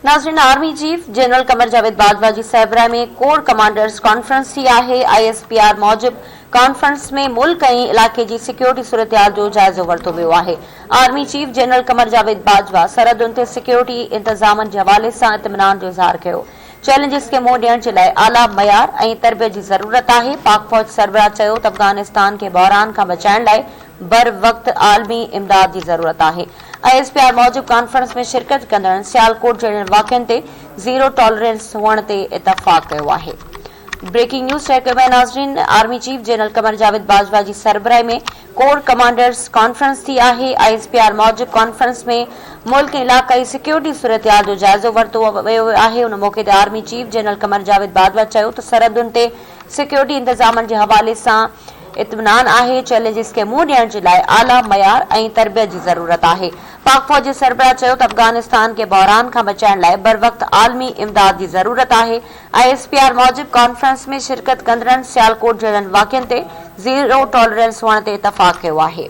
ناظرين army chief general Qamar Javed Bajwa جي سربراهي ۾ ڪور ڪمانڊرز ڪانفرنس ٿي آهي، I S P R موجب ڪانفرنس ۾ ملڪ ۽ علائقي جي سيڪيورٽي صورتحال جو جائزو ورتو ويو آهي. Army chief general Qamar Javed Bajwa سرحدن تي سيڪيورٽي انتظامن جي حوالي سان اطمينان جو اظهار ڪيو. چئلينجز کي منهن ڏيڻ جي لاء اعليٰ معيار ۽ تربيت جي ضرورت آهي، پاڪ فوج سربراهه چيو ته افغانستان کي بحران کان بچائڻ لاء بروقت عالمي امداد جي ضرورت آهي. I S P R موجب ڪانفرنس ۾ شرڪت ڪندڙن سيالڪوٽ جهڙن واقعن تي زيرو ٽالرنس هئڻ تي اتفاق ڪيو آهي. بريڪنگ نيوز شيئر ڪيو ويا ناظرين army chief general Qamar Javed Bajwa جي سربراهي ۾ ڪور ڪمانڊرز ڪانفرنس ٿي آهي. I S P R موجب ڪانفرنس ۾ ملڪ ۽ علائقائي سيڪيورٽي صورتحال جو جائزو ورتو ويو آهي. ان موقعي تي army chief general Qamar Javed Bajwa چيو ته سرحدن تي سيڪيورٽي انتظامن جي حوالي سان اطمينان آهي، چئلينجز کي منهن ڏيڻ جي لاء اعليٰ معيار ۽ تربيت جي ضرورت آهي. پاڪ فوج جي سربراهه چيو ته افغانستان کي بحران کان بچائڻ لاء بروقت عالمي امداد جي ضرورت آهي. I S P R موجب ڪانفرنس ۾ شرڪت ڪندڙن سيالڪوٽ جهڙن واقعن تي زيرو ٽالرنس هئڻ تي اتفاق ڪيو آهي.